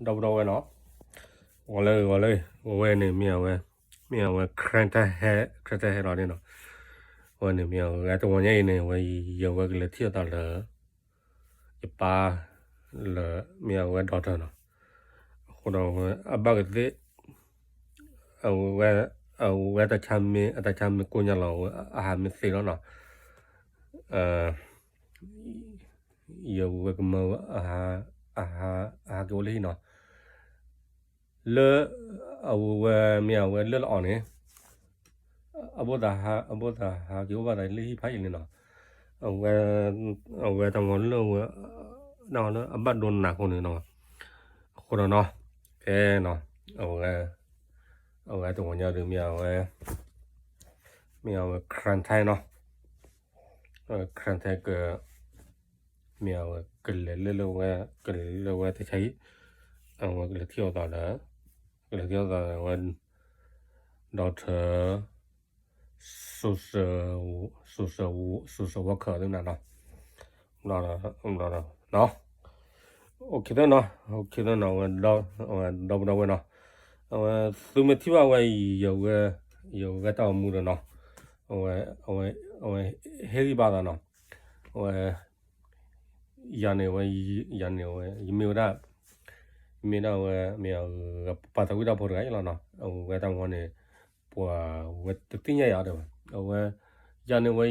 ဒီပုၢ်ဒီဝဲၢ်နီၤ, ဂီၤလၢဂ့ၤ ဂီၤလၢဂ့ၤ, အဝဲန့ၣ်မ့ၢ်အဝဲ, မ့ၢ်အဝဲ ခရၣ်ထၢၣ်ဟဲ, ခရၣ်ထၢၣ်ဟဲလီၤန့ၣ်နီၤ, အဝဲန့ၣ်မ့ၢ်အဝဲတဝီညါအံၤန့ၣ် အဝဲယဝဲကလဲၤထံၣ်အသးလၢ ယပၢ်လၢ မ့ၢ်အဝဲ doctor နီၤ, အဃိဒီးအဝဲအဘၣ်ကသ့ၣ် အဝဲ, အဝဲတၢ်ဆါမ့ၢ်, အတၢ်ဆါမ့ၢ်ကိၢ်ညါလီၤ အဟးမ့ၢ်သ့လီၤနီၤ, ယဝဲကမၢဝဲ အဟး, အဟး, အဟးက့ၤအိၣ်လၢဟံၣ်နီၤ, လၢအဝဲမ့ၢ်အဝဲလၢလီၤအီၤန့ၣ် အဘၣ်သးဟး, အဘၣ်သးဟးက့ၤအိၣ်ဘၣ်သးလၢဟံၣ်ဖးယံာ်န့ၣ်နီၤ, အဝဲ, အဝဲတၢ်မၤလၢဝဲ, တၢ်မၤလၢအဘၣ်ဒိနးအဃိန့ၣ်နီၤ, အဃိဒီးနီၤ, ကဲနီၤ, အဝဲ, အဝဲတဝီညါဒီးမ့ၢ်အဝဲ, မ့ၢ်အဝဲ ခရၣ်ထၢၣ်နီၤ, ခရၣ်ထၢၣ်က မ့ၢ်အဝဲကလဲၤလၢလၢဝဲ, ကလဲၤလၢဝဲတၢ်ဆါဟံၣ်, အဝဲကလဲၤထံၣ်အသးဒီး, ကလဲၤထံၣ်အသးဒီးဝဲ doctor, social, social worker သ့ၣ်မနၤနီၤ, ဘျီဒီး, ဘျီဒီး, အိၣ်ခ့သၢနီၤ, အိၣ်ခ့သၢနီၤ, အဝဲ, အဝဲဒီပုၢ်ဒီဝဲၢ်နီၤ, အဝဲသုမ့ၢ်ထံၣ်ဘၣ်ဝဲ ယဝဲ, ယဝဲတၢ်အိၣ်မူဒီးနီၤ, အဝဲ, အဝဲ, အဝဲဟ့ၣ်ဂံၢ်ဘါသးနီၤ, အဝဲ ယၤန့ၣ်ဝဲ, ယၤန့ၣ်ဝဲ ယမ့ၢ်ဝဲဒၣ်, မ့ၢ်ဒၣ်ဝဲ မ့ၢ်အဝဲပှၤသးဝံၣ်တၢ်ဖိတဂၤအံၤလီၤနီၤ, အဝဲတၢ်မၤန့ၣ် ပှၤဝဲတသ့ၣ်ညါယၤဒီးဘၣ်, အဝဲ, ယၤန့ၣ်ဝဲ,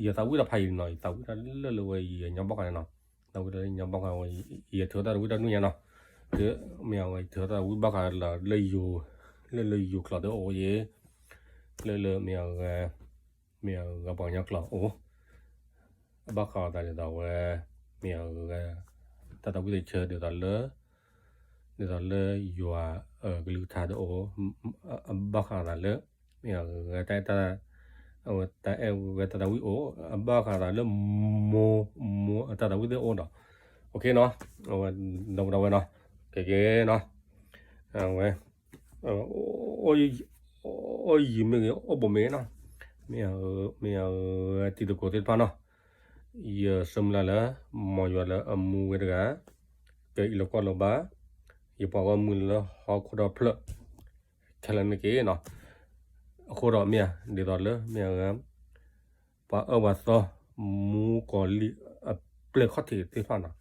ယသးဝံၣ်တၢ်ဖးယံာ်နီၤ, ယသးဝံၣ်တၢ်လၢလၢဝဲယညါဘၣ်ဃးန့ၣ်နီၤ, သးဝံၣ်တၢ်လၢညါဘၣ်ဃးဝဲ, ယထုးတၢ်သးဝံၣ်တၢ်ဒူၣ်ညါနီၤ, မ့ၢ်အဝဲယထုးတၢ်သးဝံၣ်ဘၣ်ဃးလၢ, လၢယိၤကျိာ်တအိၣ်ယဲ, လၢလၢမ့ၢ်အဝဲ မ့ၢ်အဂၤပှၤကညီကျိာ်အိၣ်, အဘၣ်ဃးအသးဒ်သိးဝဲ, မ့ၢ်အဂၤ, တၢ်သးဝံၣ်တဆၢဒ်သိးလၢ, ဒ်သိးလၢယွၤအကလုၢ်ကထါတအိၣ်, အဘၣ်ဃးအသးလၢ, မ့ၢ်အဂၤတၢ်အဲၣ်တၢ်, အဝဲတၢ်အဲၣ်ဝဲတၢ်သးဝံၣ်အိၣ်, အဘၣ်ဃးအသးလၢ, မိၢ်, မိၢ်အတၢ်သးဝံၣ်သ့ၣ်အိၣ်ဒီး, အိၣ်ခ့နီၤ, အဝဲ, ဒီပုၢ်ဒီဝဲၢ်နီၤ, ကဲကဲနီၤ, အဝဲ အိၣ်ယံၤမ့ၢ်ဂ့ၤ အိၣ်ဘူးမ့ၢ်ဂ့ၤနီၤ, မ့ၢ်အဂၤတံၤသကိးသ့ၣ်တဖၣ်နီၤ, ယဆၢမုၢ်လၢ်လၢ, မ်ယွၤလၢအမူဝဲတဂၤ, ကအံးလိာ်ကွၢ်လိာ်ဘၣ်, ယပှၤဂီၢ်မုၢ်လၢဟီၣ်ခိၣ်ဒီဖျၢၣ်, ခဲလၢာ်န့ၣ်က့နီၤ, အဃိဒီးမ့ၢ်ဧါ ဒ်သိးလၢမ့ၢ်အဂၤ ပှၤအၢပှၤသီ, မူကီၤလံၢ်အပျဲၢ်ခီၣ်ထံးသ့ၣ်တဖၣ်နီၤ,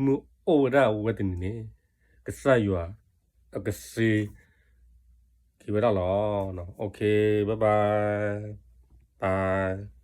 မုၢ်အိၣ်ဝဲဒၣ်ဝဲတနံၤန့ၣ်, ကစၢ်ယွၤအကစ့က့ၤဝဲဒၣ်လီၤ. Okay, bye bye, bye.